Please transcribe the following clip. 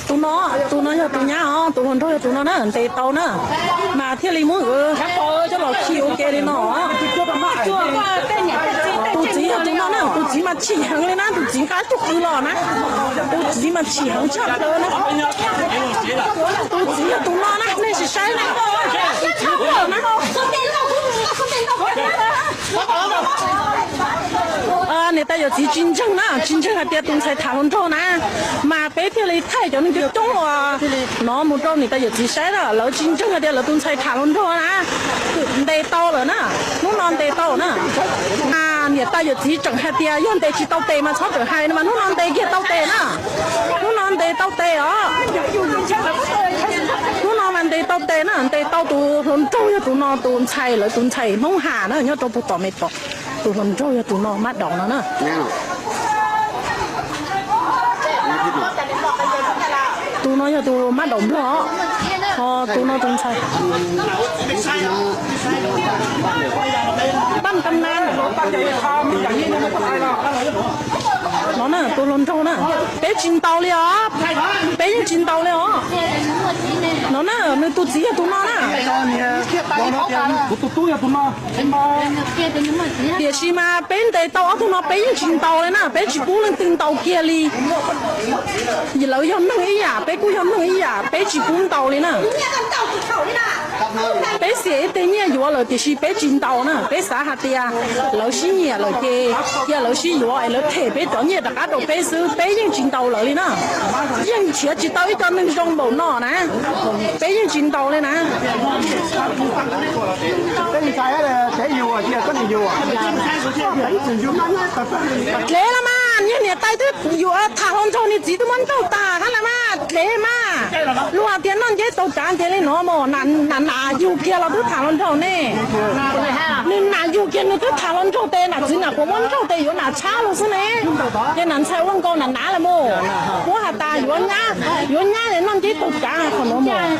Tus no, tus no yog tus nyab os, tus hluas nraug yog tus no na, ntes tau na, mas thiaj li muab coj los khi ua ke li no. Tus txiv yog tus no na, tus txiv mas chim heev li na, tus txiv nqa cuj qw los na. Tus txiv mas chim heev tshaj plaws na. Tus txiv yog tus no na, nej sim saib na. Niam tais yawm txiv tsis ntseeg na, tsis ntseeg hais tias tus ntxhais tham hluas nraug na, mas peb thiaj li thaij cov neeg coob coob uas no mus rau niam tais yawm txiv saib na, lawv tsis ntseeg hais tias lawv tus ntxhais tham hluas nraug na, ntes tau lawm na, hnub no ntes tau na. Niam tais yawm txiv tseem hais tias yog ntes tsis tau tes mas txhob tseem hais no mas hnub no ntes kiag tau tes na. Hnub no ntes tau tes os. Hnub no mas ntes tau tes na, ntes tau tus hluas nraug yog tus no tus ntxhais, lawv tus ntxhais Hmoob Ham na nyob rau puag tom Mes Kas, tus hluas nraug yog tus no mab daum no na. Tus no yog tus mab daum Nplog, ho tus no tus ntxhais. Paj Kam Nas no na, tus hluas nraug na, peb tsis ntaus li os, peb yeej tsis ntaus li os. No na, nws tus txiv yog tus no na. Tiam sis mas peb ntes tau ob tug no peb yeej tsis ntaus li na, peb tsis pub leej twg ntaus kiag li. Lawv yog neeg ib yam, peb kuj yog neeg ib yam, peb tsis pub ntaus li na. Peb xiam ib teg nyiaj yuav lawm tiam sis peb tsis ntaus na, peb xav hais tias lawv sib nyiam lawm ces cia lawv sib yuav es lawv them peb cov nyiaj rov qab rau peb xwb, peb yeej tsis ntaus lawv li na. Yeej nrhiav tsis tau ib co neeg zoo npaum no na, peb yeej tsis ntaus li na. Dlev los mas, niag niam tais twb yuav tham hluas nraug, niag txiv twb muab nrauj tag hab los mas, dlev mas. Luag hais tias noj nceb tau cav ntev li no mas, nam nam yug kiag los twb tham hluas nraug ne. Nws nam yug kiag nws twb tham hluas nraug tes, nam txiv nam puas muab nrauj tes yuav nam tshab los xwb ne. Ces nam ntxhais ua nkaus nam nav lawm mus, muab has tas yuav nyab, yuav nyab es noj nceb tau cav qhov no mus.